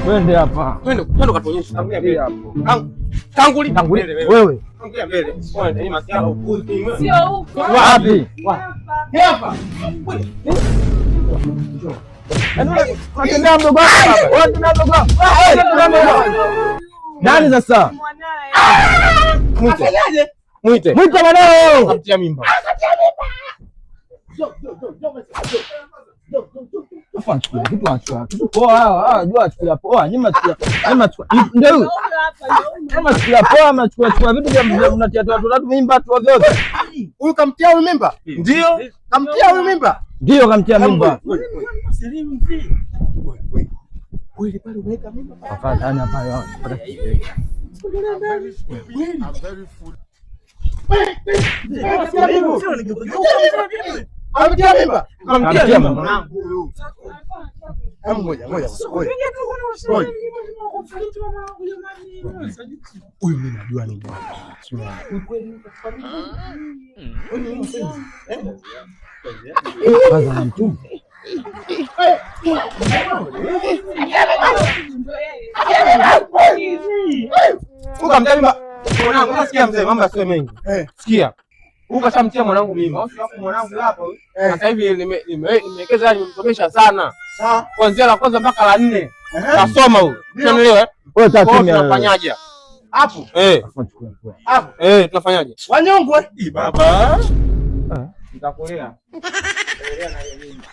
Twende hapa. Twende, twende katuonyeshe. Tangulia mbele. Hapo. Tangulia Tangulia mbele. wewe. Tangulia mbele. Wewe ni masiala upuzi. Sio huko. Wapi? Hapa. Unatembea mdogo wako baba. Wewe unatembea mdogo wako. Wewe unatembea mdogo wako. Nani sasa? Mwanae. Mwite. Mwite. Mwite mwanao. Kamtia mimba. Afu anachukua kitu anachukua. Kitu poa hawa, hawa jua achukulia poa, nyinyi mnachukua. Nyinyi mnachukua. Ndio huyu. Hapa ndio. Nyinyi mnachukulia poa, mnachukua chukua vitu vya mnatia watu watu mimba tu ovyo ovyo. Huyu kamtia huyu mimba? Ndio. Kamtia huyu mimba? Ndio kamtia mimba. Kweli pale umeweka mimba? Hapana, hapa hapa. Amtia mimba? Kamtia mimba. Mwanangu huyu. Hebu ngoja, ngoja, ngoja. Huyu mimi najua ni bwana. Kwanza na mtume. Huyu kamtia mimba. Mwanangu, unasikia mzee, mambo yasiwe mengi. Eh. Sikia. Huyu kashamtia mwanangu mimba. Alafu mwanangu hapo. Sasa hivi nimewekeza nimemsomesha sana. Sawa. Kuanzia la kwanza mpaka la nne. Kasoma huyu. Unaelewa? Wewe Kwa hiyo utatumia. tunafanyaje? Hapo. Eh, Hapo. eh, tunafanyaje? Wanyongwe. Baba. Nitakulea. Nitakulea na hiyo mimba.